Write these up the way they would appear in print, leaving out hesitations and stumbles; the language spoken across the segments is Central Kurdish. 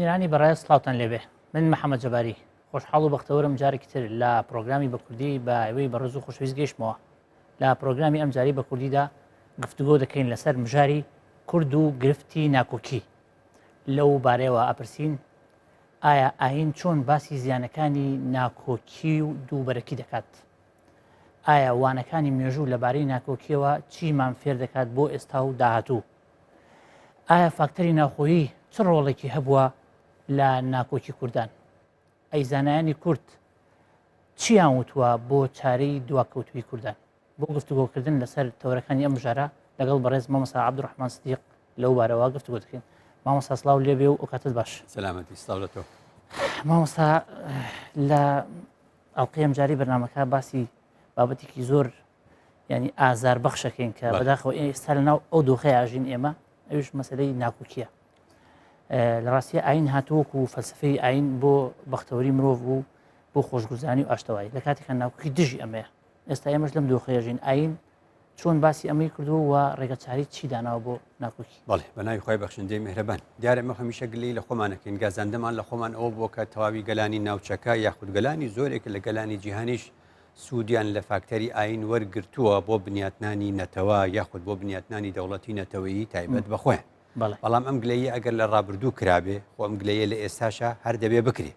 بینەرانی بەڕێز سڵاوتان لێبێ من محەممەد جەباری خۆشحاڵ و بەختەوەرم جارێکی تر لە پرۆگرامی بە کوردی بە ئێوەی بەڕێز و خۆشەویست گەیشتمەوە لە پرۆگرامی ئەم جاری بە کوردیدا گفتوگۆ دەکەین لەسەر مژاری کورد و گرفتی ناکۆکی لەو بارەیەوە ئەپرسین ئایا ئاین چۆن باسی زیانەکانی ناکۆکی و دووبەرەکی دەکات؟ ئایا وانەکانی مێژوو لەبارەی ناکۆکیەوە چیمان فێر دەکات بۆ ئێستا و داهاتوو؟ ئایا فاکتەری ناوخۆیی چ ڕۆڵێکی هەبووە لە ناکۆکی کوردان؟ ئەی زانایانی کورد چیان وتووە بۆ چارەی دواکەوتووی کوردان؟ بۆ گفتوگۆکردن لەسەر تەوەرەکانی ئەم مژارە لەگەڵ بەڕێز مامۆستا عەبدولڕەحمان سدیق لەو بارەوە گفتوگۆ دەکەین. مامۆستا سڵاو لێبێ و ئەوکاتت باش. سەلامەتی سڵاو لە تۆ. مامۆستا لە ئەڵقەی ئەمجارەی بەرنامەکە باسی بابەتێکی زۆر ینی ئازار بەخشەکەین کە بەداخەوە ئێستا لەناو ئەو دۆخەی ئاژین ئێمە ئەوش مەسلەی ناکۆکیە لە ڕاستیە ئاین هاتووەک و فەلسفەی ئاین بۆ بەختەوەری مرۆڤ بوو بۆ خۆشگوزانی و ئاشتەوایی لە کاتێکان ناکۆکی دژی ئەمەیە ئێستا ئێمەش لەم دۆخەیەژین ئاین چۆن باسی ئەمەی کردووە و ڕێگەچاری چی داناوە بۆ ناکۆکی؟ بەڵێ بە ناوی خوای بەخشندەی میهرەبان. دیارە ئێمە هەمیشە گلەیی لە خۆمان ئەکەین، گازاندەمان لە خۆمان ئەوە بووە کە تەواوی گەلانی ناوچەکە یاخود گەلانی زۆرێک لە گەلانی جیهانیش سوودیان لە فاکتەری ئایین وەرگرتووە بۆ بنیاتنانی نەتەوە یاخود بۆ بنیاتنانی دەوڵەتی نەتەوەیی تایبەت بە خۆیان. بەڵام ئەم گلەییە ئەگەر لە ڕابردوو کرابێ، خۆ ئەم گلەیە لە ئێستاشا هەر دەبێ بکرێ.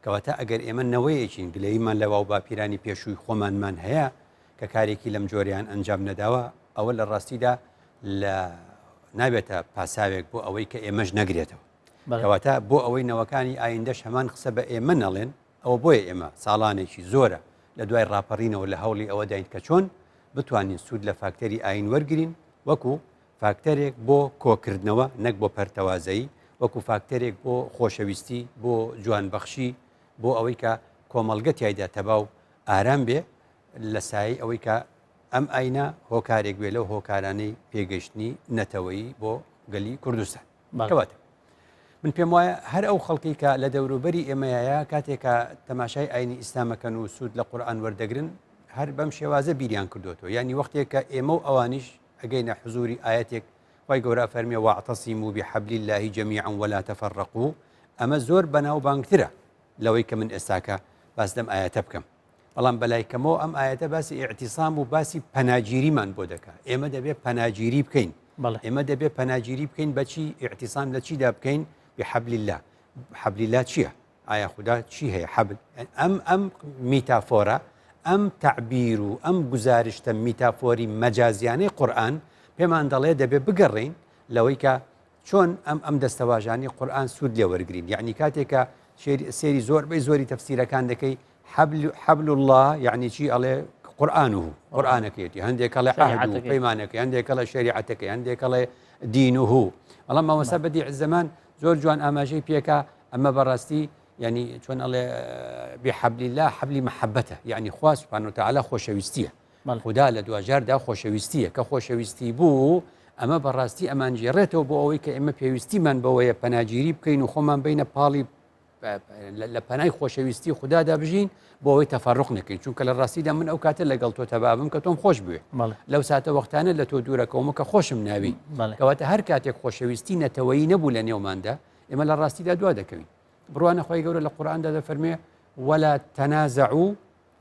کەواتە ئەگەر ئێمە نەوەیەکین گلەییمان لە باوباپیرانی پێشووی خۆمانمان هەیە، کە کارێکی لەم جۆرەیان ئەنجام نەداوە، ئەوە لە ڕاستیدا لە نابێتە پاساوێک بۆ ئەوەی کە ئێمەش نەگرێتەوە. کەواتە بۆ ئەوەی نەوەکانی ئایندەش هەمان قسە بە ئێمە نەڵێن، ئەوە بۆیە ئێمە ساڵانێکی زۆرە لە دوای ڕاپەڕینەوە لە هەوڵی ئەوەداین کە چۆن بتوانین سوود لە فاکتەری ئایین وەرگرین وەکو فاکتەرێک بۆ کۆکردنەوە نەک بۆ پەرتەوازەیی، وەکو فاکتەرێک بۆ خۆشەویستی، بۆ جوانبەخشی، بۆ ئەوەی کە کۆمەڵگە تیایدا تەبا و ئارام بێ، لە سایەی ئەوەی کە ئەم ئاینە هۆکارێک بێ لەو هۆکارانەی پێگەیشتنی نەتەوەیی بۆ گەلی کوردستان. کەواتە من پێم وایە هەر ئەو خەڵکی کە لە دەوروبەری ئێمەیە کاتێک کە تەماشای ئاینی ئیسلامەکەن و سوود لە قورئان وەردەگرن هەر بەم شێوازە بیریان کردوێتەوە یعنی وەختێک کە ئێمە و ئەوانیش ئەگەینە حزوری ئاەتێک خوای گەورە ئەفەرمێ واعتصموا بحبل الله جميعا ولا تفرقوا ئەمە زۆر بەناوبانگترە لەوەی کە من ئێستاکە باس لەم ئاەتە بکەم بەڵام بەلای کەمەوە ئەم ئاەتە باسی ئیعتیسام و باسی پەناگیریمان بۆ دەکا ئێمە دەبێت پەناگیری بکەین ئێمە دەبێت پەناگیری بکەین بەچی ئیعتیسام لە چیدا بکەین بحبل الله حبل الله چییە؟ ئایا خودا چی هەیە حەبل ئەم ئەم میتافۆرە ئەم تەعبیر و ئەم گوزارشتە میتافۆری مەجازیانەی قورئان پێمان دەڵێ دەبێ بگەڕێین لەوەی کە چۆن ئەم ئەم دەستەواژانی قورئان سوود لێ وەرگین یعنی کاتێک کە سێری زۆربەی زۆری تەفسیرەکان دەکەی حبل حبل الله یعنی چی ئەڵێ قورآن و قورآانەکەیەتی هەندێک ئەڵێ عهد و پەیمانەکەی هەندێک ئەڵێ شەریعەتەکەی هەندێک ئەڵێ دینه بەڵام مامۆستا بەدیع زەمان زۆر جوان ئاماژەی پێکا ئەمە بەڕاستی یعنی چۆن ئەڵێ بحبل الله حبلی محەبەتە یعنی خوا سبحانه وتعالی خۆشەویستیە خودا لە دواجاردا خۆشەویستیە کە خۆشەویستی بوو ئەمە بەڕاستی ئەمانگێڕێتەوە بۆ ئەوەی کە ئێمە پێویستیمان بەوەیە پەناگیری بکەین و خۆمان بینە پاڵی لە پەنای خۆشەویستی خودادا بژین بۆ ئەوەی تەفەڕق نەکەین چونکە لە ڕاستیدا من ئەو کاتە لەگەڵ تۆ تەبابم کە تۆم خۆش بوێ لەو ساتە وەختانە لە تۆ دوورەکەومە کە خۆشم ناوی کەواتە هەر کاتێک خۆشەویستی نەتەوەیی نەبوو لە نێوماندا ئێمە لە ڕاستیدا دوا دەکەوین بڕوانە خۆی گەورە لە قورئاندا دەفەرمێ ولا تنازعوا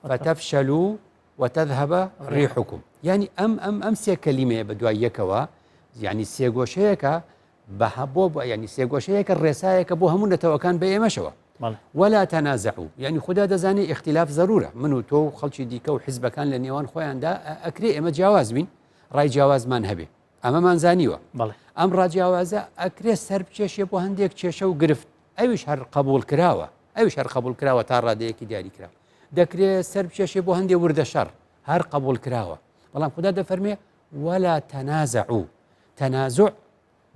فتفشلوا وتذهب ريحكم یعنی ئەم ئەم ئەم سێ کەلیمەیە بە دوای یەکەوە یعنی سێگۆشەیەکە بە بۆ بۆ یعنی سێگۆشەیەکە ڕێسایەکە بۆ هەموو نەتەوەکان بە ئێمەشەوە ولا تنازعوا یعنی خودا دەزانێ اختلاف ضرورە من و تۆ و خەڵکی دیکە و حزبەکان لە نێوان خۆیاندا ئەکرێ ئێمە جیاواز بین ڕای جیاوازمان هەبێ ئەمەمان زانیوە ئەم ڕاجیاوازە ئەکرێ سەر بکێشێ بۆ هەندێک کێشە و گرفت ئەویش هەر قبول کراوە ئەویش هەر قبول کراوە تا ڕادەیەکی دیاری کراوە دەکرێ سەر بکێشێ بۆ هەندێک وردە شەڕ هەر قبول کراوە بەڵام خدا دەفەرمێ ولا تنازعوا تنازع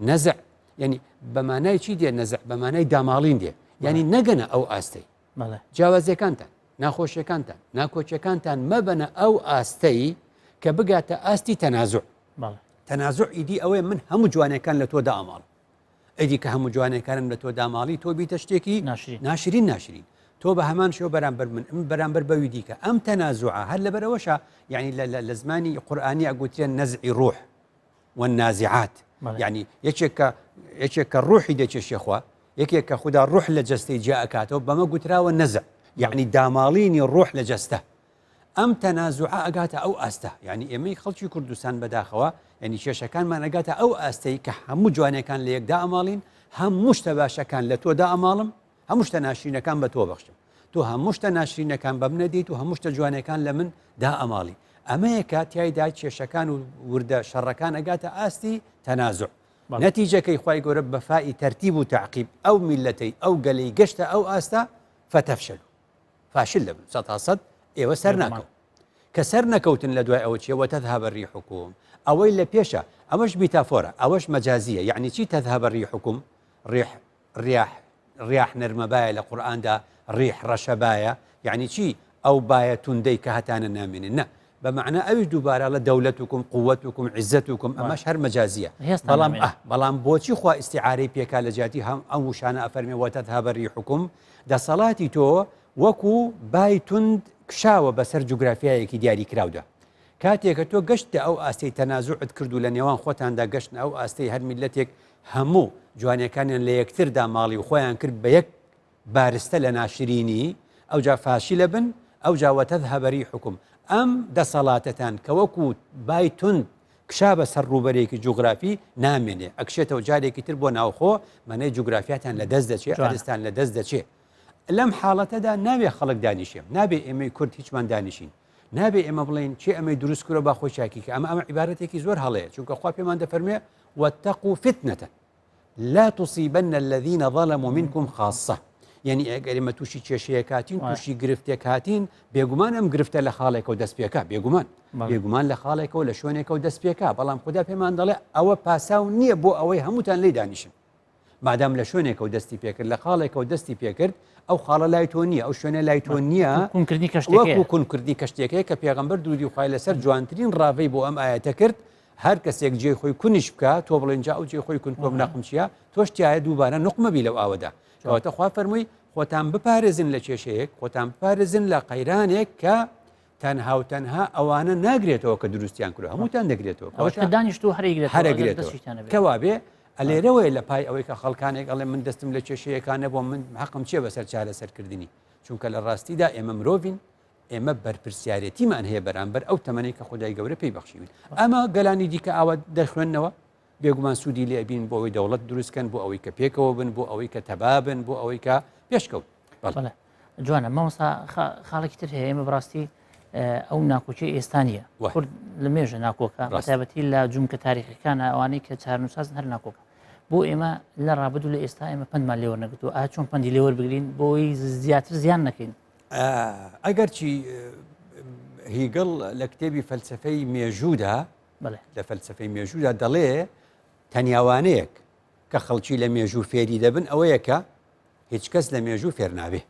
نەزع یعنی بە مانای چی دێ نەزع بە مانای داماڵین دێ یعنی نەگەنە ئەو ئاستەی جیاوازیەکانتان ناخۆشیەکانتان ناکۆچەکانتان مەبەنە ئەو ئاستەی کە بگاتە ئاستی تەنازع تەنازع ئیدی ئەوەیە من هەموو جوانەکان لە تۆ داماڵ ئەدی کە هەموو جوانەکانم لە تۆ داماڵی تۆ بیتە شتێکی ناشرین ناشرین تۆ بە هەمان شێوە بەرامبەر من ئەم بەرامبەر بەوی دیکە ئەم تەنازوعە هەر لەبەرەوەشە یعنی لە زمانی قورئانی ئەگوترێن نەزعی ڕوح والنازعات یعنی یەکێک کە یەکێک کە ڕوحی دەکێشێ خوا. یەکێک کە خودا ڕوح لە جەستەی جیا ئەکاتەوە بەمە گوتراوە نەزع یعنی داماڵینی ڕوح لە جەستە. ئەم تەنازوعە ئەگاتە ئەو ئاستە یعنی ئێمەی خەڵکی کوردستان بەداخەوە یعنی کێشەکانمان ئەگاتە ئەو ئاستەی کە هەموو جوانەکان لە یەکدا ئەماڵین هەموو شتە باشەکان لە تۆدا ئەماڵم هەموو شتە ناشرینەکان بە تۆ بەخشم تۆ هەموو شتە ناشرینەکان بە منە دیت و هەموو شتە جوانەکان لە من دا ئەماڵی ئەمەیە کە تیایدا کێشەکان و وردە شەڕەکان ئەگاتە ئاستی تەنازع نەتیجەکەی خوای گەورە بە فائی تەرتیب و تەعقیب ئەو میلەتەی ئەو گەلەی گەشتە ئەو ئاستە فەتەفشەلو فاشل دەبن سەتا سەد ئێوە سەر ناکەون کە سەر نەکەوتن لە دوای ئەوە چیە وتذهب ريحكم ئەوەی لە پێشە ئەوەش میتافۆرە ئەوەش مەجازیە یعنی چی تذهب ريحكم ڕیح ڕیاح ڕیاح نەرمەبایە لە قورئاندا ڕیح ڕەشەبایە یعنی چی ئەو بایە توندەی کە هەتانە نامێنێ نە بە مەعنا ئەویش دووبارە ڵە دەولەتکم قوتکم عزتکم ئەمەش هەر مەجازیە بەڵام بەڵام بۆچی خوا ئیسیعارەی پێکا لە جیاتی هەم ئەم وشانە ئەفەرمێ وتذهب ريحكم دەسەڵاتی تۆ وەکو بای توند کشاوە بەسەر جوگرافیایەکی دیاری کراودا کاتێک کە تۆ گەشتە ئەو ئاستەی تەنازوعت کرد و لە نێوان خۆتاندا گەشتن ئەو ئاستەی هەر میلەتێک هەموو جوانیەکانیان لە یەکتر داماڵی و خۆیان کرد بە یەک بارستە لە ناشرینی، ئەوجا فاشلە بن، ئەوجا وتذهب ريحكم ئەم دەسەڵاتەتان کە وەکو بای توند کشا بە سەر ڕووبەرێکی جوگرافی نامێنێ، ئەکشێتەوە جارێکی تر بۆ ناوخۆ، مەنەی جوگرافیاتان لە دەست دەچێ، ئەرزتان لە دەست دەچێ. لەم حاڵەتەدا نابێ خەڵک دانیشێ، نابێ ئێمەی کورد هیچمان دانیشین، نابێ ئێمە بڵێین کێ ئەمەی دروست کردوە با خۆی چاکی کە، ئەمە ئەمە عیبارەتێکی زۆر هەڵەیە، چونکە خوا پێمان دەفەرموێ واتقوا فتنة لا تصيبن الذين ظلموا منكم خاصة یعنی ئەگەر ئێمە تووشی کێشەیەک هاتین تووشی گرفتێک هاتین بێگومان ئەم گرفتە لە خاڵێکەوە دەست پێکا بێگومان بێگومان لە خاڵێکەوە لە شوێنێکەوە دەست پێکا بەڵام خدا پێمان دەڵێ ئەوە پاساو نییە بۆ ئەوەی هەمووتان لی دانیشن مادام لە شوێنێکەوە دەستی پێکرد لە خاڵێکەوە دەستی پێکرد ئەو خاڵە لای تۆ نییە ئەو شوێنە لای تۆ نییە کونکردنی کەشتەکەی وەکو کونکردنی کەشتێکەیە کە پێغەمبەر درودی خوای لەسەر جوانترین ڕاڤەی بۆ ئەم ئاەتە کرد هەر کەسێک جێی خۆی کونیش بکا تۆ بڵێن جا ئەو جێی خۆی کون کۆم ناقم چییە تۆش تایە دووبارە نقمە بی لەو ئاوەدا کەواتە خوا فەرمووی خۆتان بپارێزن لە کێشەیەک خۆتان بپارێزن لە قەیرانێک کە تەنها و تەنها ئەوانە ناگرێتەوە کە دروستیان کرد هەمووتان دەگرێتەوە کە دانیشتو هەرێگرێت هەرەگرێتەوە کەوا بێ ئەلێرەوەی لە پای ئەوەی کە خەڵکانێک ئەڵێ من دەستم لە کێشەیەکان نەبووە من حەقم چییە بەسەر چارەسەرکردنی چونکە لە ڕاستیدا ئێمە مرۆڤین ئێمە بەرپرسیارێتیمان هەیە بەرامبەر ئەو تەمەنەی کە خودای گەورە پێی بەخشیوین. ئەمە گەلانی دیکە ئاوا دەخوێندنەوە، بێگومان سوودی لێ ئەبین بۆ ئەوەی دەوڵەت دروست کەن، بۆ ئەوەی کە پێکەوە بن، بۆ ئەوەی کە تەبا بن، بۆ ئەوەی کە پێشکەوت. بەڵێ جوانە مامۆستا خاڵێکی تر هەیە ئێمە بەڕاستی ئەو ناکۆکی ئێستا نییە کورد لە مێژە ناکۆکە بەتایبەتی لە جومکە تاریخەکانە ئەوانەی کە چارنووسازن هەر ناکۆکە بۆ ئێمە لە ڕابردوو لە ئێستا ئێمە پندمان لێوەرنەگرتووە ئا چۆن پندی لێوەربگرین بۆی زیاتر زیان نەکەین ئەگەرچی هیگڵ لە کتێبی فەلسفەی مێژوودا لە فەلسفەی مێژوودا دەڵێ تەنیاوانەیەک کە خەڵکی لە مێژوو فێری دەبن ئەوەیە کە هیچ کەس لە مێژوو فێر نابێ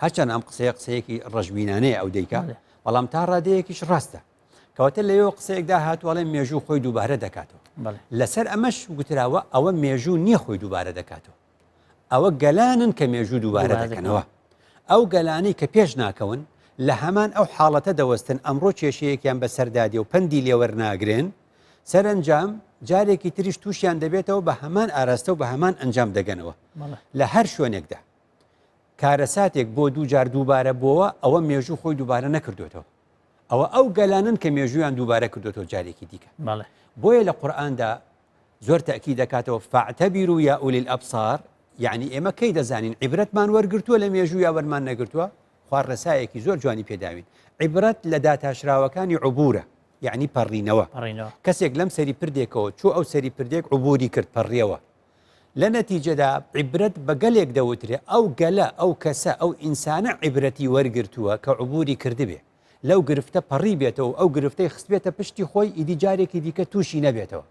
هەرچەند ئەم قسەیە قسەیەکی ڕەشبینانەیە ئەو دەیکا بەڵام تا ڕادەیەکیش ڕاستە کەواتە لەوێ قسەیەکدا هاتووەڵێ مێژوو خۆی دووبارە دەکاتەوە لەسەر ئەمەش گوتراوە ئەوە مێژوو نییە خۆی دووبارە دەکاتەوە ئەوە گەلانن کە مێژوو دووبارە دەکەنەوە. ئەو گەلانەی کە پێش ناکەون، لە هەمان ئەو حاڵەتە دەوەستن، ئەمڕۆ کێشەیەکیان بەسەردا دێ و پەندی لێ وەرناگرن، سەرەنجام جارێکی تریش تووشیان دەبێتەوە بە هەمان ئاراستە و بە هەمان ئەنجام دەگەنەوە. لە هەر شوێنێکدا کارەساتێک بۆ دووجار دووبارە بۆوە، ئەوە مێژوو خۆی دووبارە نەکردوێتەوە. ئەوە ئەو گەلانن کە مێژوویان دووبارە کردوێتەوە جارێکی دیکە. بۆیە لە قورئاندا زۆر تەئکید دەکاتەوە فاعتبروا یا اولی الابصار یعنی ئێمە کەی دەزانین عیبرەتمان وەرگرتووە لە مێژوو یا وەرمان نەگرتووە خوا ڕێسایەکی زۆر جوانی پێداوین عیبرەت لە داتاشراوەکانی عبورە یعنی پەڕینەوە کەسێک لەم سەری پردێکەوە چۆ ئەو سەری پردێک عبوری کرد پەڕیەوە لە نەتیجەدا عیبرەت بە گەلێک دەوترێ ئەو گەلە ئەو کەسە ئەو ئینسانە عیبرەتی وەرگرتووە کە عبوری کردبێ لەو گرفتە پەڕی بێتەوە و ئەو گرفتەی خستبێتە پشتی خۆی ئیدی جارێکی دیکە تووشی نەبێتەوە.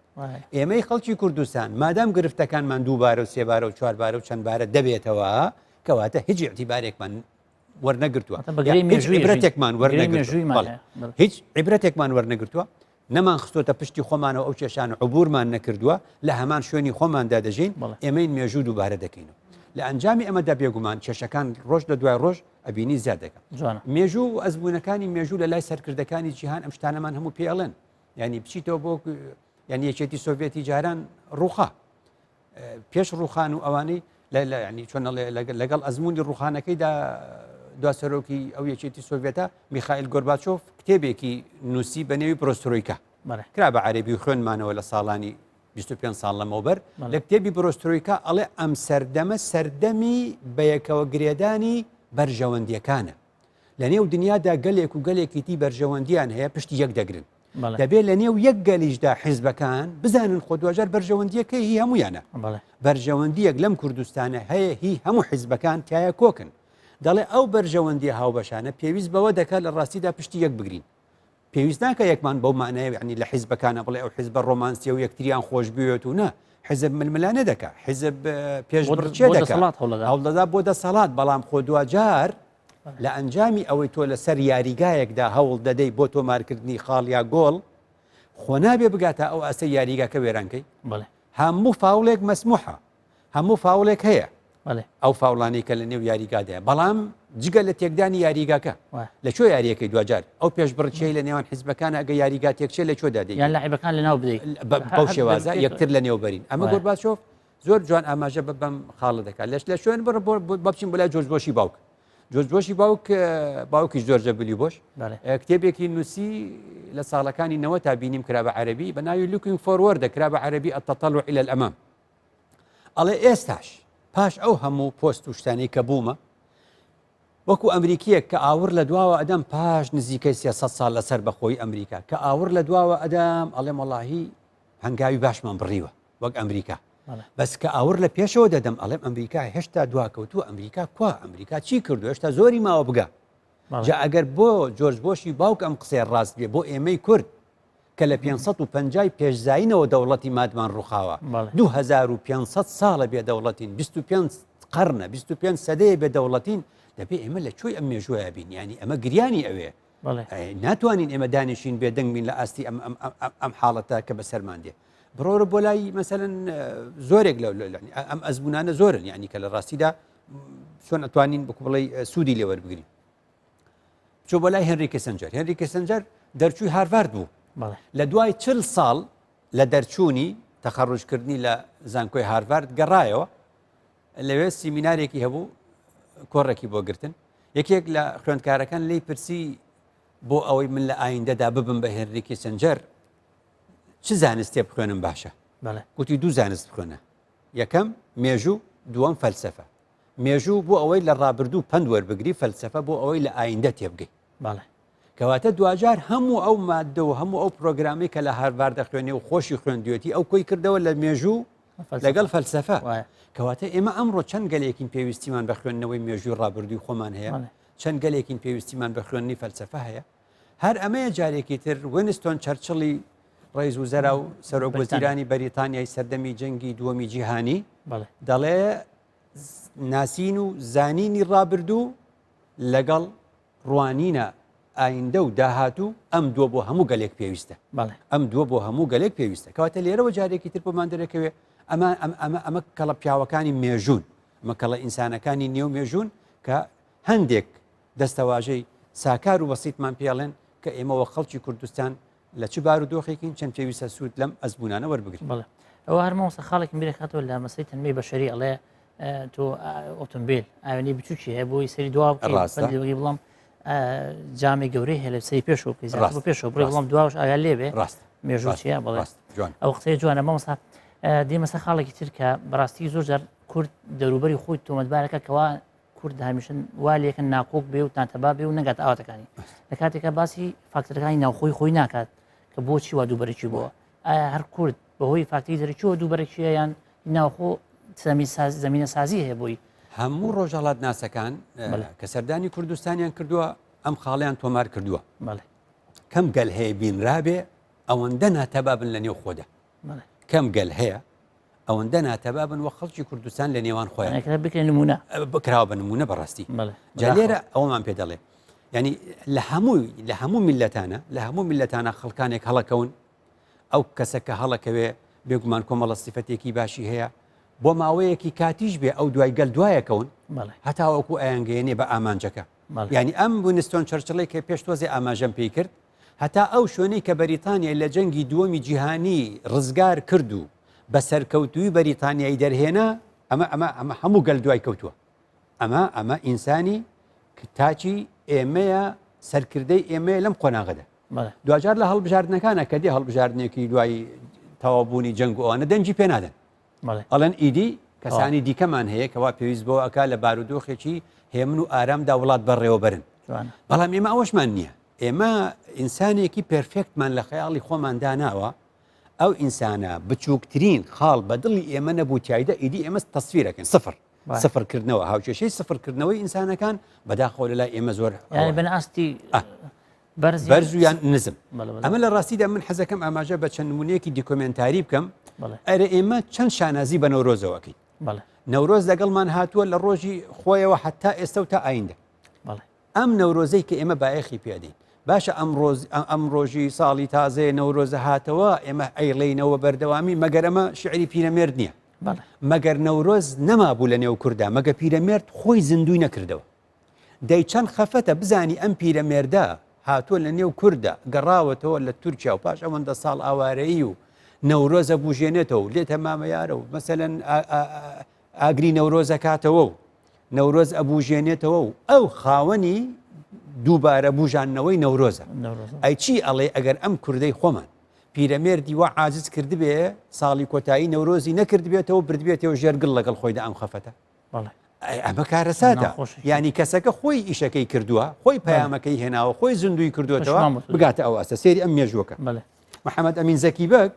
ئێمەی خەڵکی کوردستان مادام گرفتەکانمان دووبارە و سێبارە و چواربارە و چەندبارە دەبێتەوە کەواتە هیچ ئیعتیبارێکمان وەرنەگرتووە هیچ عیبرەتێکمان وەرنەگرتووە هیچ عیبرەتێکمان وەرنەگرتووە نەمان خستۆتە پشتی خۆمانەوە ئەو کێشانە عبورمان نەکردووە لە هەمان شوێنی خۆماندا دەژین ئێمەین مێژوو دووبارە دەکەینەوە لە ئەنجامی ئەمەدا بێگومان کێشەکان ڕۆژ لە دوای ڕۆژ ئەبینی زیاد دەکەن مێژوو و ئەزمونونەکانی مێژوو لە لای سەرکردەکانی جیهان ئەم شتانەمان هەموو پێ ئەڵێن ینی بچیتەوە بۆ یعنی یەکێتی سۆڤێتی جاران ڕوخا پێش ڕوخان و ئەوانەی لە ینی چۆن لەگەڵ ئەزمموی ڕوخانەکەیدا دو سەرۆکی ئەو یەکێتی سۆڤێتە میخائیل گۆرباچۆف کتێبێکی نووسی بە نێوی پرۆسترۆیکا کرا بە عەربی و خوێنمانەوە لە ساڵانی 25 ساڵ لەمەوبەر لە کتێبی پرۆسترۆیکا ئەڵێ ئەم سەردەمە سەردەمی بەیەکەوە گرێدانی بەرژەوەندیەکانە لە نێو دنیادا گەلێک و گەلێکی دی بەرژەوەندیان هەیە پشتی یەک دەگرن دەبێت لە نێو یەک گەلیشدا حیزبەکان بزانن خۆ دواجار بەرژەوەندیەکەی هی هەمویانە بەرژەوەندیەک لەم کوردستانە هەیە هی هەموو حیزبەکان تایە کۆکن دەڵێ ئەو بەرژەوەندی هاوبەشانە پێویست بەوە دەکات لە ڕاستیدا پشتی یەک بگرین پێویست ناکە یەکمان بەو مانایە یعنی لە حیزبەکانە بڵێ ئەو حیزبە ڕۆمانسیە و یەکتریان خۆش بوێت و نا حیزب ململانێ دەکا حیزب پێشبڕکێ دەکا هەوڵدەدا بۆ دەسەڵات بەڵام خۆ دواجار لە ئەنجامی ئەوەی تۆ لەسەر یاریگایەکدا هەوڵ دەدەی بۆ تۆمارکردنی خاڵ یا گۆڵ خۆ نابێ بگاتە ئەو ئاستە یاریگاکە وێرانکەی هەموو فاوڵێک مەسموحە هەموو فاوڵێک هەیە ئەو فاوڵانەی کە لە نێو یاریگادایە بەڵام جگە لە تێکدانی یاریگاکە لە چۆ یاریەکەی دوجار ئەو پێشبڕکێی لە نێوان حیزبەکان ئەگە یاریگا تێکچێ لە چۆ دادەی یان لاعبەکان لە ناو بدەیت بەو شێوازە یەکتر لە نێو بەرین ئەمە گۆرباچۆف زۆر جوان ئاماژە بە بەم خاڵە دەکات لەش لە شوێن بڕ بچین بەلای جۆرج بۆشی باوک جۆرج بۆشی باوک باوکیش جۆرجە بلی بۆش کتێبێکی نووسی لە ساڵەکانی نەوە تا بینیم کرا بە عەربی بە ناوی Looking Forward دەکرا بە عەربی التطلع الى الامام ئەڵێ ئێستاش پاش ئەو هەموو پۆست و شتانەی کە بوومە وەکو ئەمریکیەک کە ئاوڕ لە دواوە ئەدەم پاش نزیکەی 300 ساڵ لەسەر بەخۆی ئەمریکا کە ئاوڕ لە دواوە ئەدەم ئەڵێم وەڵاهی هەنگاوی باشمان بڕیوە وەک ئەمریکا بەس کە ئاور لە پێشەوە دەدەم ئەڵێم ئەمریکا هێشتا دواکەوتووە ئەمریکا کوا ئەمریکا چی کردو هێشتا زۆری ماوە بگە جا ئەگەر بۆ جۆرج بۆشی باوک ئەم قسەیە ڕاست بێ بۆ ئێمەی کورد کە لە 550 پێش زایینەوە دەوڵەتی مادمان ڕووخاوە 2500 ساڵە بێ دەوڵەتین 25 قەرنە 25 سەدەیە بێ دەوڵەتین دەبێ ئێمە لە کوێی ئەم مێژووە بین ینی ئەمە گریانی ئەوێ ناتوانین ئێمە دانیشین بێدەنگ بین لە ئاستی ئەم حاڵەتە کە بەسەرمان دێ بڕۆرە بۆ لای مەسەن زۆرێک لە ئەم ئەزمونانە زۆرن یعنی کە لە ڕاستیدا چۆن ئەتوانین بکو بڵێ سوودی لێوەربگرین چۆ بۆ لای هێنری کیسنجەر هێنری کیسنجەر دەرچووی هارڤارد بوو لە دوای چل ساڵ لە دەرچوونی تەخەڕوجکردنی لە زانکۆی هارڤارد گەڕایەوە لەوێ سیمینارێکی هەبوو کۆڕێکی بۆ گرتن یەکێک لە خوێندکارەکان لی پرسی بۆ ئەوەی من لە ئایندەدا ببم بە هێنری کیسنجەر چ زانستێ بخوێنم باشە گوتی دوو زانست بخوێنە یەکەم مێژوو دووەم فەلسفە مێژوو بۆ ئەوەی لە ڕابردوو پەند وەربگری، فەلسەفە بۆ ئەوەی لە ئایندە تێبگەی. بەڵێ. کەواتە دواجار هەموو ئەو ماددە و هەموو ئەو پرۆگرامەی کە لە هارڤارد دەخوێنێ و خۆشی خوێندوێتی ئەو کۆی کردەوە لە مێژوو لەگەڵ فەلسەفە. کەواتە ئێمە ئەمڕۆ چەند گەلێکین پێویستیمان بە خوێندنەوەی مێژووی ڕابردووی خۆمان هەیە، چەند گەلێکین پێویستیمان بە خوێندنی فەلسەفە هەیە. هەر ئەمەیە جارێکی تر وینستۆن چەرچڵی ڕئیس وزەرا و سەرۆک وەزیرانی بەریتانیای سەردەمی جەنگی دووەمی جیهانی دەڵێ ناسین و زانینی ڕابردوو لەگەڵ ڕوانینە ئایندە و داهاتوو ئەم دووە بۆ هەموو گەلێک پێویستە ئەم دووە بۆ هەموو گەلێک پێویستە کەواتە لێرەوە جارێکی تر بۆمان دەرەکەوێ ئەمە ئەمە ئەمە کەڵە پیاوەکانی مێژوون ئەمە کەڵە ئینسانەکانی نێو مێژوون کە هەندێک دەستەواژەی ساکار و بەسیتمان پێڵێن کە ئێمە وەک خەڵکی کوردستان لە چ بارودۆخێکین چەند پێویستە سوود لەم ئەزموونانە وەربگرین. بەڵێ ئەوە هەر مامۆستا خاڵێکم بیرەخاتەوە لە مەسەی تەنمیەی بەشەری ئەڵێ تۆ ئۆتۆمبیل ئاوێنەی بچووکی هەیە بۆی سەری دوا بکەی بڵام جامی گەورەی هەیە لە سەری پێشەوە بکەی ڕاست پێشەوە بڕێ بڵام دواش ئایا لێ بێ ڕاست مێژوو چیە بڵێ ئەو قسەی جوانە مامۆستا دێمە سەر خاڵێکی تر کە بەڕاستی زۆر جار کورد دەوروبەری خۆی تۆمەتبارەکە کەوا کورد هەمیشە وا لێکن ناکۆک بێ و ناتەبا بێ و نەگات ئاواتەکانی لە کاتێکا باسی فاکتەرەکانی ناوخۆی خۆی ناکات کە بۆچی وا دووبەرەکی بووە ئایا هەر کورد بەهۆی فاکتەری دەرەکیەوە دووبەرەکیە یان ناوخۆ زمینە سازی هەیە بۆی هەموو ڕۆژهەڵات ناسەکان کە سەردانی کوردستانیان کردووە ئەم خاڵیان تۆمار کردووە کەم گەل هەیە بینرابێ ئەوەندە ناتەبا بن لە نێو خۆدا کەم گەل هەیە ئەوەندە ناتەبا بن وەک خەڵکی کوردستان لە نێوان خۆیان بکرێن نمونە بکراوە بە نمونە بەڕاستی جا لێرە ئەوەمان پێ دەڵێ ینی لە هەموو لە هەموو میلەتانە لە هەموو میلەتانە خەڵکانێک هەڵەکەون ئەو کەسە کە هەڵەکەوێ بێگومان کۆمەڵە سیفەتێکی باشی هەیە بۆ ماوەیەکی کاتیش بێ ئەو دوای گەل دوایەکەون هەتاوەکو ئەیانگەیەنێ بە ئامانجەکە یعنی ئەم وینستۆن چەرچڵێک کە پێش تۆزێ ئاماژەم پێی کرد هەتا ئەو شوێنەی کە بەریتانیای لە جەنگی دووەمی جیهانی ڕزگار کرد و بە سەرکەوتووی بەریتانیای دەرهێنا، ئەمە ئەمە ئەمە هەموو گەل دوای کەوتووە ئەمە ئەمە ئینسانی تاکی ئێمەیە سەرکردەی ئێمەیە لەم قۆناغەدا دواجار لە هەڵبژاردنەکانە کە دێ هەڵبژاردنێکی دوای تەواوبوونی جەنگ و ئەوانە دەنگی پێ نادەن ئەڵێن ئیدی کەسانی دیکەمان هەیە کەوا پێویست بۆ ئەک لە بارودۆخێکی هێمن و ئارامدا وڵات بەڕێوەبەرن بەڵام ئێمە ئەوەشمان نییە ئێمە ئینسانێکی perfect مان لە خەیاڵی خۆمان داناوە ئەو ئینسانە بچووکترین خاڵ بە دڵی ئێمە نەبوو تایدا ئیدی ئێمە تەسفیرەکەن سفر سفرکردنەوە هاوکێشەی سفرکردنەوەی ئینسانەکان بەداخەوە لە لای ئێمە زۆر بن ئاستی بەرز و یان نزم ئەمە لە ڕاستیدا من حەزەکەم ئاماژە بە چەند نمونەیەکی دیکۆمێنتاری بکەم ئەرێ ئێمە چەند شانازی بە نەورۆزەوەکەین نەورۆز لەگەڵمان هاتووە لە ڕۆژی خۆیەوە حتا ئێستا و تا ئایندە ئەم نەورۆزەی کە ئێمە بایەخی پێدەین باشە ئەم ڕۆز ئەم ڕۆژی ساڵی تازەیە نەورۆزە هاتەوە ئێمە ئەیڵێینەوە بەردەوامی مەگەر ئەمە شعری پیرەمێرد نییە مەگەر نەورۆز نەمابوو لە نێو کوردا مەگە پیرەمێرد خۆی زیندوی نەکردەوە دەی چەند خەفەتە بزانی ئەم پیرەمێردە هاتووە لە نێو کوردە گەڕاوەتەوە لە تورکیا و پاش ئەوەندە ساڵ ئاوارەیی و نەورۆزە بژێنێتەوە و لێتە مامەیارە و مەسەلەن ئاگری نەورۆزەکاتەوە و نەورۆز ئەبوژێنێتەوە و ئەو خاوەنی دووبارە بژانەوەی نەورۆزە ئەی چی ئەڵێ ئەگەر ئەم کوردەی خۆمان پیرەمێردی وا عاجز کردبێ ساڵی کۆتایی نەورۆزی نەکردبێتەوە بردبێتەوە ژێرگڵ لەگەڵ خۆیدا ئەم خەفەتە ئەمە کارەساتە ینی کەسەکە خۆی ئیشەکەی کردووە خۆی پەیامەکەی هێناوە خۆی زیندوی کردوێتەوە بگاتە ئەو ئاستە سێری ئەم مێژوەکە محەممەد ئەمین زەکی بەگ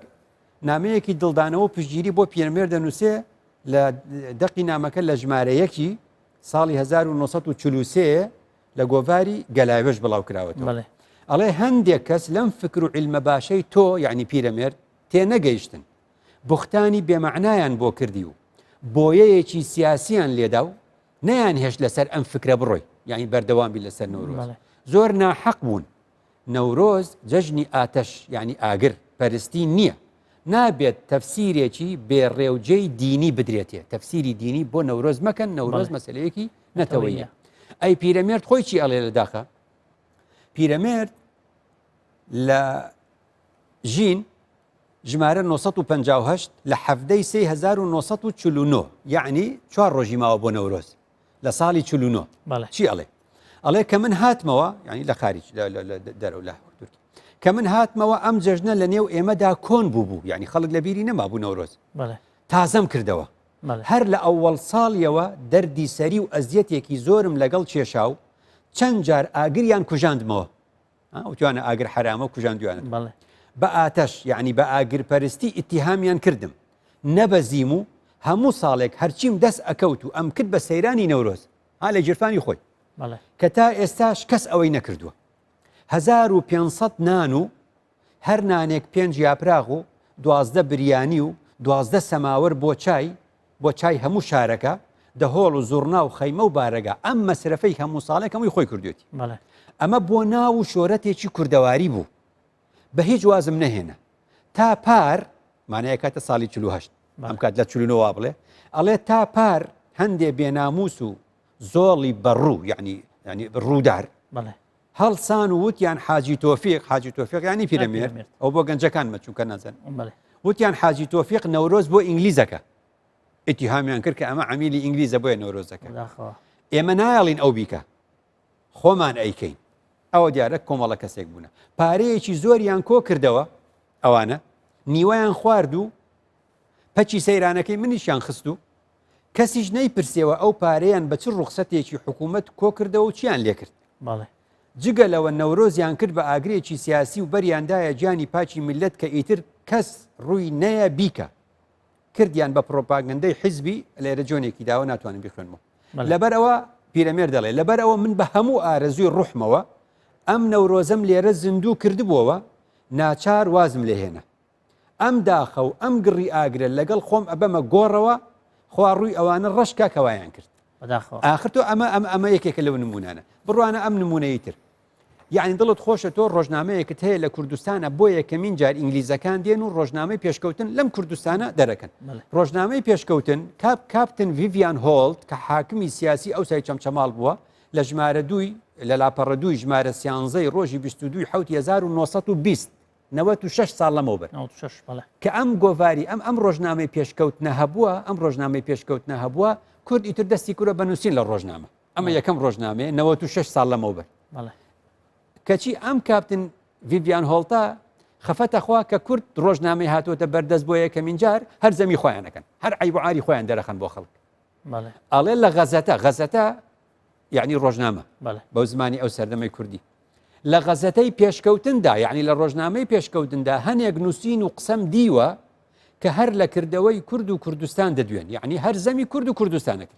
نامەیەکی دڵدانەوە پشتگیری بۆ پیرەمێرد دەنووسێ لە دەقی نامەکە لە ژمارە یەکی ساڵی 1943 لە گۆڤاری گەلاوێژ بڵاو کراوەتەوە. ئەڵێ هەندێک کەس لەم فکر و عیلمە باشەی تۆ یعنی پیرەمێرد تێنەگەیشتن، بوختانی بێمەعنایان بۆ کردی و بۆیەیەکی سیاسیان لێدا و نەیانهێشت لەسەر ئەم فکرە بڕۆی یعنی بەردەوام بی لەسەر نەورۆز. زۆر ناحەق بوون. نەورۆز جەژنی ئاتەش یانی ئاگر پەرستی نییە، نابێت تەفسیرێکی بێ ڕێوجێی دینی بدرێتێ، تەفسیری دینی بۆ نەورۆز مەکەن، نەورۆز مەسەلەیەکی نەتەوەییە. ئەی پیرەمێرد خۆی چی ئەڵێ لە داخە؟ پیرەمێرد لە ژین ژمارە 958 لە حەڤدەی سێی 1949 یعنی چوار ڕۆژی ماوە بۆ نەورۆز لە ساڵی 49 چی ئەڵێ ئەڵێ کە من هاتمەوە ینی لە خارج دەرەوە لە تورکی کە من هاتمەوە ئەم جەژنە لە نێو ئێمەدا کۆن بوو بوو یعنی خەڵک لە بیری نەما بوو نەورۆز تازەم کردەوە هەر لە ئەوەڵ ساڵیەوە دەردی سەری و ئەزیەتێکی زۆرم لەگەڵ کێشا و چەند جار ئاگریان کوژاندمەوە وتوانە ئاگر حەرامە و کوژاندویانە بە ئاتەش یعنی بە ئاگرپەرستی ئیتیهامیان کردم نەبەزیم و هەموو ساڵێک هەرچیم دەست ئەکەوت و ئەمکرد بە سەیرانی نەورۆز ها لە گیرفانی خۆی کە تا ئێستاش کەس ئەوەی نەکردووە 1500 نان و هەر نانێک پێنج یاپراغ و 12 بریانی و 12 سەماوەر بۆ چای بۆ چای هەموو شارەکە دەهۆڵ و زوڕنا و خەیمە و بارەگا ئەم مەسرەفەی هەموو ساڵێک هەمووی خۆی کردوێتی ئەمە بۆ ناو و شۆرەتێکی کوردەواری بوو بە هیچ وازم نەهێنا تا پار مانای کاتە ساڵی 48 ئەم کات لە 49 وا بڵێ ئەڵێ تا پار هەندێ بێناموس و زۆڵی بەڕوو یعنی ینی ڕوودار هەڵسان و وتیان حاجی تۆفیق حاجی تۆفیق ینی پیرەمێرد ئەو بۆ گەنجەکان مە چونکە نازن وتیان حاجی تۆفیق نەورۆز بۆ ئینگلیزەکە ئیتیهامیان کرد کە ئەمە عەمیلی ئینگلیزە بۆیە نەورۆزەکە ئێمە نایەڵین ئەو بیکە خۆمان ئەیکەین ئەوە دیارە کۆمەڵە کەسێک بوونە پارەیەکی زۆریان کۆ کردەوە ئەوانە نیوەیان خوارد و پەکی سەیرانەکەی منیشیان خست و کەسیش نەیپرسیەوە ئەو پارەیان بە چ ڕوخسەتێکی حکوومەت کۆ کردەوە و چیان لێکرد جگە لەوە نەورۆزیان کرد بە ئاگرێکی سیاسی و بەریاندایە گیانی پاکی میللەت کە ئیتر کەس ڕووی نەیە بیکە کردیان بە پرۆپاگەندەی حیزبی لێرە جۆنێکی داوە ناتوانم بیخوێنمەوە لەبەر ئەوە پیرەمێر دەڵێ لەبەر ئەوە من بە هەموو ئارەزووی ڕوحمەوە ئەم نەورۆزەم لێرە زیندوو کردبووەوە ناچار وازم لێهێنا ئەم داخە و ئەم گڕی ئاگرە لەگەڵ خۆم ئەبەمە گۆڕەوە خوا ڕووی ئەوانە ڕەش کا کە وایان کرد ئاخر تۆ ئەمە ئەم ئەمە یەکێکە لەو نمونانە بڕوانە ئەم نمونەی تر یعنی دڵت خۆشە تۆ ڕۆژنامەیەکت هەیە لە کوردستانە بۆ یەکەمین جار ئینگلیزەکان دێن و ڕۆژنامەی پێشکەوتن لەم کوردستانە دەرەکەن ڕۆژنامەی پێشکەوتن کاپ کاپتن ڤیڤیان هۆڵت کە حاکمی سیاسی ئەوسای چەمچەماڵ بووە لە ژمارە دووی لە لاپەڕە دووی ژمارە سیانزەی ڕۆژی 22 حوت 1920. 96 ساڵ لەمەوبەر. 96 بەڵێ. کە ئەم گۆڤاری ئەم ئەم ڕۆژنامەی پێشکەوتنە هەبووە، ئەم ڕۆژنامەی پێشکەوتنە هەبووە، کورد ئیتر دەستی کردوە بە نووسین لە ڕۆژنامە. ئەمە یەکەم ڕۆژنامەیە 96 ساڵ لەمەوبەر. بەڵێ. کەچی ئەم کاپتن ڤیڤیان هۆڵتە خەفەتە خوا کە کورد ڕۆژنامەی هاتووەتە بەردەست بۆ یەکەمین جار هەر زەمی خۆیان ئەکەن، هەر عەیب و عاری خۆیان دەرەخەن بۆ خەڵک. ئەڵێ لە غەزەتە، غەزەتە یعنی ڕۆژنامە بەو زمانی ئەو سەردەمەی کوردی لە غەزەتەی پێشکەوتندا یعنی لە ڕۆژنامەی پێشکەوتندا هەنێک نووسین و قسەم دیوە کە هەر لە کردەوەی کورد و کوردستان دەدوێن یعنی هەر زەمی کورد و کوردستانەکە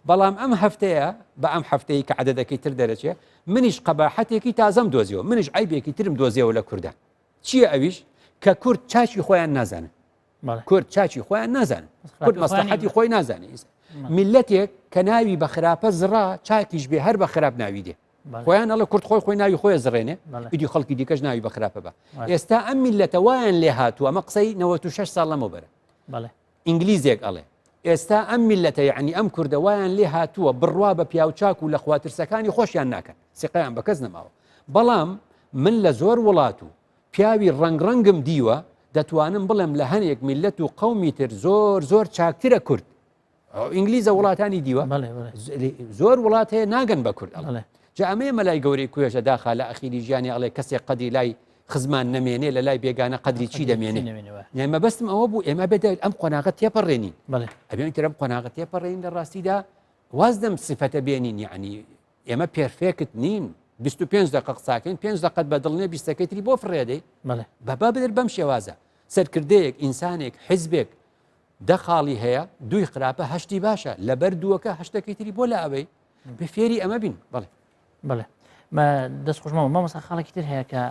بەڵام ئەم هەفتەیە بە ئەم هەفتەیە کە عدەدەکەی تر دەرەچێ منیش قەباحەتێکی تازەم دۆزیەوە منیش عیبێکی ترم دۆزیەوە لە کوردان چییە ئەویش کە کورد چاکی خۆیان نازانن کورد چاکی خۆیان نازانن کورد مەسلحەتی خۆی نازانێت میلەتێک کە ناوی بە خراپە زڕا چاکیش بێ هەر بە خراپ ناوی دێ خۆیان ئەڵێ کورد خۆی خۆی ناوی خۆی زڕێنێ ئیدی خەڵکی دیکەش ناوی بە خراپە بە ئێستا ئەم میلەتە وایان لێ هاتووە ئەمە قسەی 96 ساڵ لەمەوبەرە ئینگلیزێک ئەڵێ ئێستا ئەم میلەتە یعنی ئەم کوردە وایان لێ هاتووە بڕوا بە پیاوچاک و لە خواترسەکانی خۆشیان ناکەن سقیان بە کەس نەماوە بەڵام من لە زۆر وڵات و پیاوی ڕەنگ ڕەنگم دیوە دەتوانم بڵێم لە هەنێک میللەت و قەومی تر زۆر زۆر چاکترە کورد ئینگلیزە وڵاتانی دیوە زۆر وڵات هەیە ناگەن بە کورد ئەڵێ جا ئەمەیە مەلای گەورەی کوێژە داخا لە ئەخیری ژیانی ئەڵێ کەسێک قەدی لای خزمان نەمێنێ لە لای بێگانە قەدری چی دەمێنێ مەبەستم ئەوە بوو ئێمە بێت ئەم قۆناغە تێپەڕێنین ئەبێن ترم قۆناغە تێپەڕێن لە ڕاستیدا واز لەم سفەتە بێنین یعنی ئێمە perfect نین 25 دقە قساکەین 5 دقت بە دڵ نیە بیستەکەی تری بۆ فڕێدەی بەبا بدر بەم شێوازە سەرکردەیەک ئینسانێک حیزبێک دە خاڵی هەیە دووی خراپە هەشتی باشە لەبەر دووەکە هەشتەکەی تری بۆ لە ئەوەی بێ فێری ئەمە بین بەڵێ بەڵێ دەست خۆشمەوە مامۆستا خاڵێکی تر هەیە کە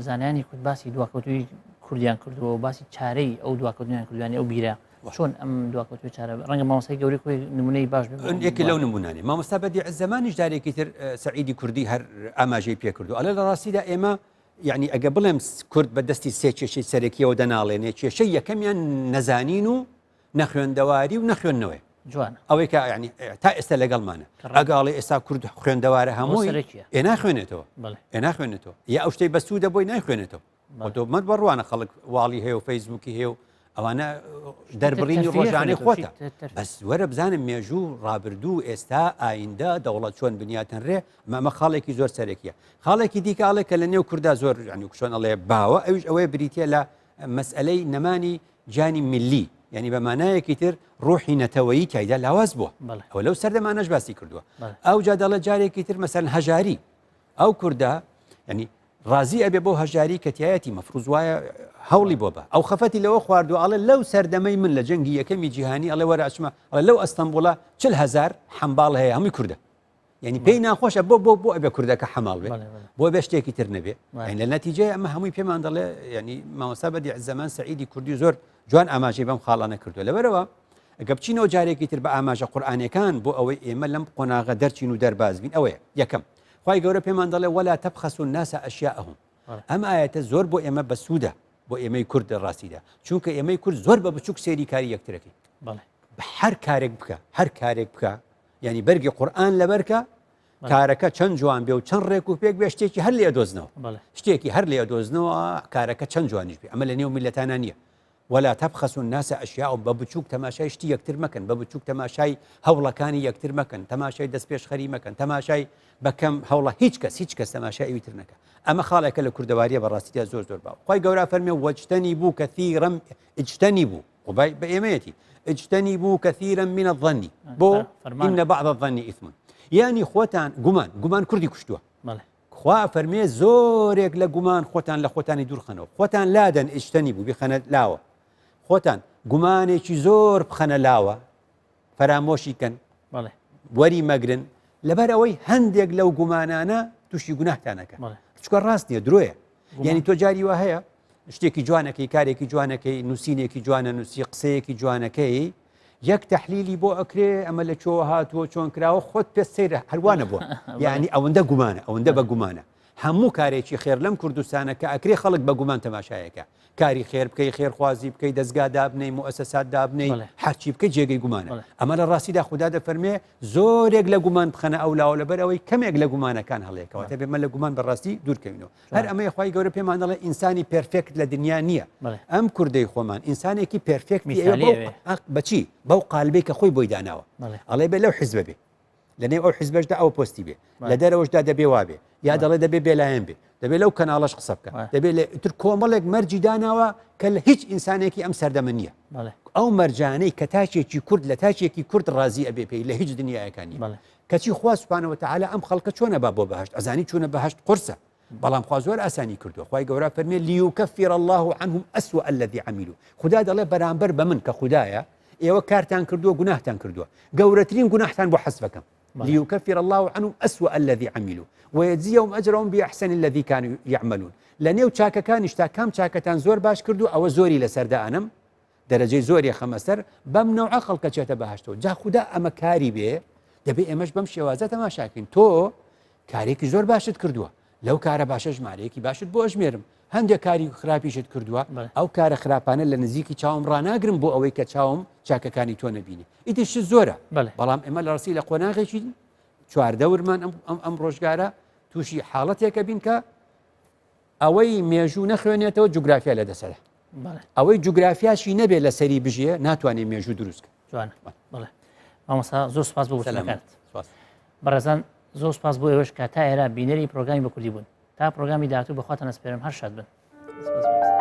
زانایانی کورد باسی دواکەوتوی کوردیان کردووە و باسی چارەی ئەو دواکەوتنیان کردوانی ئەو بیرە چۆن ئەم دواکەوتوی چارە ڕەنگە مامۆستای گەورەی خۆی نمونەی باش بێت یەکێ لەو نمونانەی مامۆستا بەدیع زەمانیش جارێکی تر سەعیدی کوردی هەر ئاماژەی پێکردو ئەڵێ لە ڕاستیدا ئێمە یعنی ئەگە بڵێم کورد بە دەستی سێ کێشەی سەرەکیەوە دەناڵێنێ کێشەی یەکەمیان نەزانین و نەخوێندەواری و نەخوێندنەوەی جوان ئەوەی کە یعنی تا ئێستا لەگەڵمانە ئەگاڵی ئێستا کورد خوێندەوارە هەمووی ئێ ناخوێنێتەوە ئێ ناخوێنێتەوە یا ئەو شتەی بەسوودە بۆی نایخوێنێتەوە تۆ مەت بەڕوانە خەڵک واڵی هەیە و فەیسبووکی هەیە و ئەوانە دەربڕینی ڕۆژانەی خۆتە بەس وەرە بزانم مێژوو ڕابردوو ئێستا ئایندە دەوڵەت چۆن بنیاتەنرێ ئەمە خاڵێکی زۆر سەرەکیە خاڵێکی دیکە ئەڵێ کە لە نێو کوردا زۆر یعنی چۆن ئەڵێ باوە ئەویش ئەوەیە بریتە لە مەسئلەی نەمانی گیانی میللی یعنی بە مانایەکی تر ڕۆحی نەتەوەیی تایدا لاواز بووە ئەوە لەو سەردەمانەش باسی کردووە ئەو جا دەڵێ جارێکی تر مەسەن هەژاری ئەو کوردە ینی ڕازی ئەبێ بۆ هەژاری کە تایەتی مەفروز وایە هەوڵی بۆ بە ئەو خەفەتی لەوە خواردو ئەڵێ لەو سەردەمەی من لە جەنگی یەکەمی جیهانی ئەڵێ وەرە ئەچمە ئەڵێ لەو ئەستەنبوڵە 40 هەزار حەمباڵ هەیە هەمووی کوردە یعنی پێی ناخۆشە بۆ بۆ بۆ ئەبێ کوردەکە حەماڵ بێ بۆ بێ شتێکی تر نەبێ لە نەتیجەی ئەمە هەمووی پێمان دەڵێ ینی مامۆستا بەدیع زەمان سەعیدی کوردی زۆر جوان ئاماژەی بەم خاڵانە کردو لەبەرەوە ئەگە بچینەوە جارێکی تر بە ئاماژە قورئانیەکان بۆ ئەوەی ئێمە لەم قۆناغە دەرچین و دەرباز بین ئەوەیە یەکەم خوای گەورە پێمان دەڵێ ولا تبخسوا الناس اشیاءهم ئەم ئایەتە زۆر بۆ ئێمە بەسوودە بۆ ئێمەی کورد لە ڕاستیدا چونکە ئێمەی کورد زۆر بە بچووک سێری کاری یەکترەکەی هەر کارێک بکە هەر کارێک بکە یعنی بەرگی قورآن لەبەرکە کارەکە چەند جوان بێ و چەند ڕێک و پێک بێ شتێکی هەر لێ دۆزنەوە شتێکی هەر لێ دۆزنەوە کارەکە چەند جوانیش بێ ئەمە لە نێو میلەتانە نییە ولا تبخسوا الناس اشیاءهم بە بچووک تەماشای شتی یەکتر مەکەن بە بچووک تەماشای هەوڵەکانی یەکتر مەکەن تەماشای دەستپێشخەری مەکەن تەماشای بە کەم هەوڵە هیچ کەس هیچ کەس تەماشای ئەوی تر نەکە ئەمە خاڵێکە لە کوردەواریە بەڕاستیدا زۆر زۆر باو خوای گەورە فەرمێ واجتنبوا كثيرا اجتنبوا وبای بە ئێمەیەتی اجتنبوا كثيرا من الظن بۆ إن بعض الظن إثم یانی خۆتان گومان گومان کوردی کوشتووە خوا ئەفەرمێ زۆرێک لە گومان خۆتان لە خۆتانی دوورخەنەوە خۆتان لادەن اجتنبوا بیخەنە لاوە خۆتان گومانێکی زۆر بخەنە لاوە فەرامۆشی کەن وەری مەگرن لەبەر ئەوەی هەندێک لەو گومانانە تووشی گوناهتانەکە چکە ڕاست نییە درۆیە یعنی تۆ جاری وا هەیە شتێکی جوانەکەی کارێکی جوانەکەی نووسینێکی جوانە نووسی قسەیەکی جوانەکەی یەک تەحلیلی بۆ ئەکرێ ئەمە لە کوێوە هاتووە چۆن کراوە خۆت پێ سەیرە هەروانە بووە یعنی ئەوەندە گومانە ئەوەندە بە گومانە. هەموو کارێکی خێر لەم کوردستانە کە ئەکرێ خەڵک بە گومان تەماشایەکە کاری خێر بکەی خێرخوازی بکەی دەستگا دابنەی موئەسەسات دابنەی هەرچی بکەی جێگەی گومانە ئەمە لە ڕاستیدا خودا دەفەرمێ زۆرێک لە گومان بخەنە ئەو لاوە لەبەر ئەوەی کەمێک لە گومانەکان هەڵەیەکەوە تەبێ مە لە گومان بەڕاستی دوورکەوینەوە هەر ئەمەی خوای گەورە پێمان دەڵێ ئینسانی perfect لە دنیا نییە ئەم کوردەی خۆمان ئینسانێکی perfect بەچی بەو قالبێک کە خۆی بۆی داناوە ئەڵێ بێ لەو حزبە بێ لە نێو ئەو حزبەشدا ئەو پۆستی بێ لە دەرەوەشدا دەبێ وابێ یا دەڵێ دەبێ بێلایەن بێ دەبێ لەو کەناڵەش قسە بکە دەبێ لە تر کۆمەڵێک مەرجی داناوە کە لە هیچ ئینسانێکی ئەم سەردەمە نییە ئەو مەرجانەی کە تاکێکی کورد لە تاکێکی کورد ڕازی ئەبێ پێی لە هیچ دنیایەکانی کەچی خوا سبحانە وتعالی ئەم خەڵکە چۆنە با بۆ بەهشت ئەزانی چوونە بەهشت قورسە بەڵام خوا زۆر ئاسانی کردووە خوای گەورە فەرمێ ليكفر الله عنهم أسوأ الذي عملوا خودا دەڵێ بەرامبەر بە من کە خودایە ئێوە کارتان کردووە گوناهتان کردووە گەورەترین گوناهتان بۆ حەزفەکەم ليكفر الله عنهم أسوأ الذي عملوا ويجزيهم أجرهم بأحسن الذي كانوا يعملون لە نێو چاکەکانیشتا کام چاکەتان زۆر باش کردو ئەوە زۆری لەسەردا ئەنم دەرەجەی زۆری خەمە سەر بەم نەوعە خەڵکە چێتە بەهشتەوە جا خودا ئەمە کاری بێ دەبێ ئێمەش بەم شێوازە تەماشاکەین تۆ کارێکی زۆر باشت کردووە لەو کارە باشە ژمارەیەکی باشت بۆ ئەژمێرم هەندێک کاری خراپیشت کردووە ئەو کارە خراپانە لە نزیکی چاوم ڕناگرم بۆ ئەوەی کە چاوم چاکەکانی تۆ نەبینی ئیتر شت زۆرە بەڵام ئێمە لە ڕاستی لە قۆناغێکی چواردەورمان ئەم ئەم ڕۆژگارە تووشی حاڵەتێکە بین کە ئەوەی مێژوو نەخوێنێتەوە جوگرافیا لە دەسەرە ئەوەی جوگرافیاشی نەبێت لەسەری بژیە ناتوانێت مێژوو دروست جوان مامۆستا زۆر سپاس بۆ وتەکانت بەڕێزان زۆر سپاس بۆ ئێوەش کە تا ئێرە بینەری پرۆگرامی بە کوردی بوون تا پرۆگرامی داهاتوو بەخواتان ئەسپێرم هەر شاد بن. سپاس.